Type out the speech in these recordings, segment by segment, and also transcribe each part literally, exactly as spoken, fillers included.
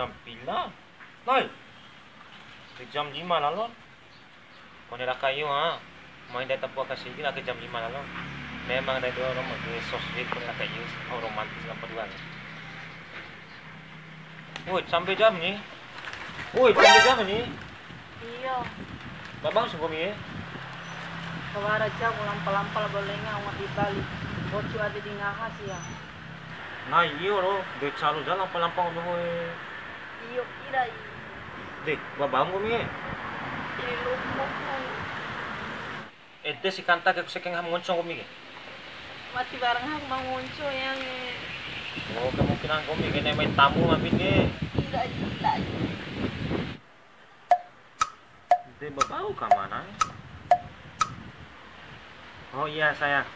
Jam pila? Nai. Ke jam lima lalo. Kone raka iyo ha. Mai ndai tampu'u aka sigi ake jam lima lalo. Memang ndai dua romo ke so sweet kone raka iyo. Oh, romantis lampa dua. Woi, sampe jam ni. Woi, sampe jam ni. Iyo. Babau si nggomi e? Kawara ja mu lampa-lampa labo lenga uma di Bali. Bocu ade di ngaha sia. Nah, iyo ro, de calu ja lampa-lampa ngono hoe. Iyo, ira i. De, babau nggomi e? Iri lupa. Ede si kanta ke seke ngaha ngonco nggomi ke? Mati barang aku mau ngonco yang e. Oh, kemungkinan nggomi ke ne'e mai tamu mami ke. Ira i, ira i. De babau ka mana? Oh iya, sayang.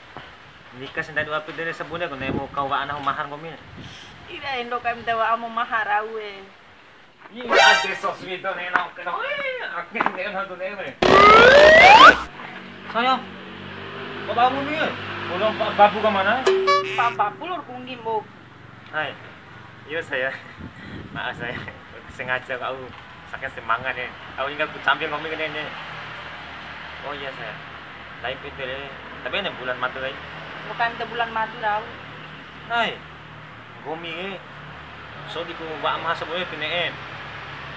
Nika senda dua pidere sabune ko nemu kau wa'a nahu mahar nggomi. Ira endo kam da wa'a mu mahar au e. Iya, ade sos wito nena kena. Eh, aku nena tu nena. Sayang. Babau nggomi. Bolong babu ka mana? Pa babu lor kunggi mbo. Hai. Iyo, saya. Maaf, saya sengaja kau sakit semangat ni. Kau ingat ku sambil ngomong ke ni. Oh iya, saya. Lain pintu ni. Tapi ini bulan madu lain. Bukan ke bulan madu tau. Hai. Nggomi e. Sodi ku wa'a maha sabune ti ne'e.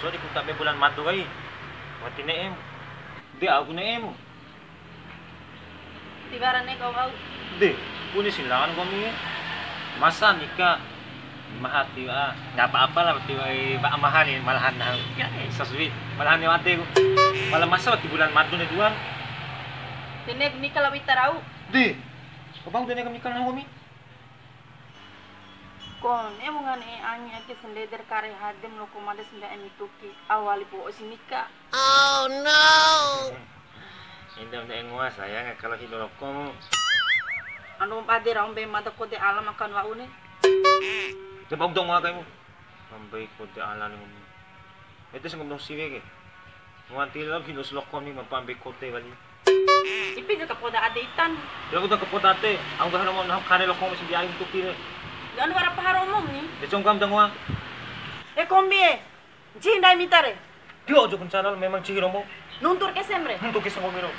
Sodi ku tabe bulan madu kai. Wati ne'e. De aku ne'e mu. Tiwara ne'e kau au. De, bune silakan nggomi. Masa nika maha tiwa, nggak apa-apa lah tiwa, wa'a maha ni malahan. Ya, eh, sasui. Malahan ni wate ku. Malah masa wati bulan madu ni duan. Dene nika la wita rau. De, kau bang dene nika nggomi. Kone wunga ne'e angi ake sendeder kare hadem loko mada senda'e mituki awali bo'o si nika. Oh no. Ede nde'e ngoa sayang kalau hido lokomu. Ando bade rau mbei mada kode alam akan wa'u ne. Coba udah ngoa kaimu. Mbei kode alam ni nggomi. Ede sengko dong siwe ke. Wanti lo hido seloko ni mampa mbei kode wali. Ipi ja kapoda ade itan. Ya udah kapoda ade. Au gah romo nahu kare loko si biain tuki re. Jan wara paha romo ni. De congkam dangoa. E kombi e. Ncihi ndai mita re. Dio jo kencana memang cihi romo. Nuntur kesem re. Nuntur kesem nggomi ro.